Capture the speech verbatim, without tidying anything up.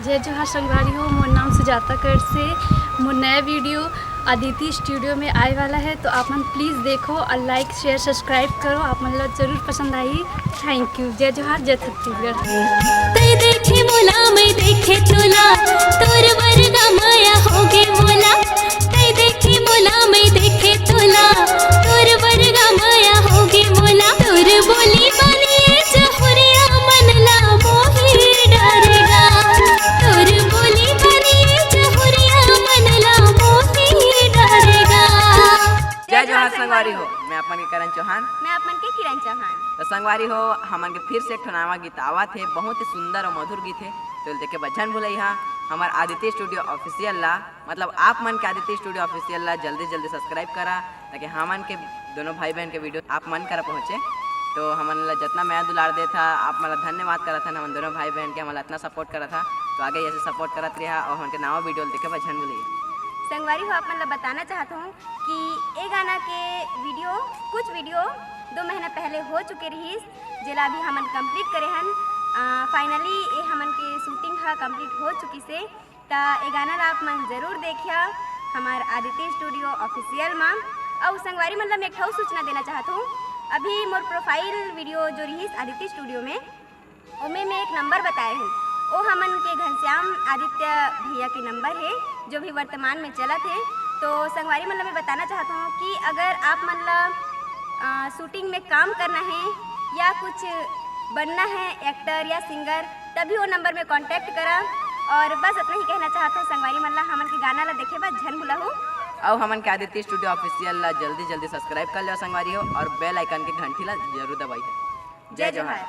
जय जोहार संगवारी हो, मोर नाम सुजाता करसे। मोर नया वीडियो अदिति स्टूडियो में आए वाला है, तो आप मन प्लीज देखो और लाइक, शेयर, सब्सक्राइब करो। आप मन ला जरूर पसंद आही। Thank you. जय जोहार, जय छत्तीसगढ़। तै देखे मोला, मैं देखे तोला, तोर वर्गा माया होगे मोला। तै देखे मोला, मैं देखे तोला, तोर वर्गा माया होगे मोला। तोर बोली मानिए जहुरिया मन ला मोही डारेगा। तोर बोली मानिए जहुरिया मन ला मोही डारेगा। जय जोहार संगवारी हो, मैं आप मन के करण चौहान। मैं आप मन के किरण चौहान। तो संगवारी हो, हमन के फिर से एक ठो नवा गीत आवत हे, बहुत ही सुंदर और मधुर गीत हे। तो देखे बर झन भूलइहा हमर आदित्य स्टूडियो ऑफिशियल ला, मतलब आप मन के आदित्य स्टूडियो ऑफिशियल ला जल्दी जल्दी सब्सक्राइब करा, ताकि हमन के दोनों भाई बहन के वीडियो आप मन करा पहुँचे। तो हमन ला जितना मया दुलार देत हा, आप मन ला धन्यवाद करत हन, हमन दोनों भाई बहन के हमन ला इतना सपोर्ट करत हा। तो आगे ऐसे सपोर्ट करत रहा और हमन के नवा वीडियो देखे बर झन भूलइहा। संगवारी हो, आप मन ला बताना चाहत हूँ कि ए गाना के वीडियो, कुछ वीडियो दो महीना पहले हो चुके रहिस, जेला अभी हमन कंप्लीट करे हन। फाइनली ये हमन के शूटिंग हा कंप्लीट हो चुकी से। त ए गाना ला आप मन जरूर देखिया हमार आदित्य स्टूडियो ऑफिशियल मा। अउ संगवारी मन ला मैं एक ठो सूचना देना चाहत हूँ, अभी मोर प्रोफाइल वीडियो जो रहिस आदित्य स्टूडियो में, ओमे मैं एक नंबर बताए हूँ, ओ हमन के घनश्याम आदित्य भैया के नंबर है, जो भी वर्तमान में चलत है। तो संगवारी मन ला मैं बताना चाहत हूँ कि अगर आप मन ला अ, शूटिंग में काम करना है या कुछ बनना है, एक्टर या सिंगर, तभी वो नंबर में कांटेक्ट करा। और बस इतना ही कहना चाहत हूँ संगवारी मन ला, हमन के गाना ला देखे बर झन भूलहू। अउ हमन के आदित्य स्टूडियो ऑफिशियल ला जल्दी जल्दी सब्सक्राइब कर लो संगवारी हो, और बेल आइकन के घंटी ला जरूर दबाई। जय जोहार।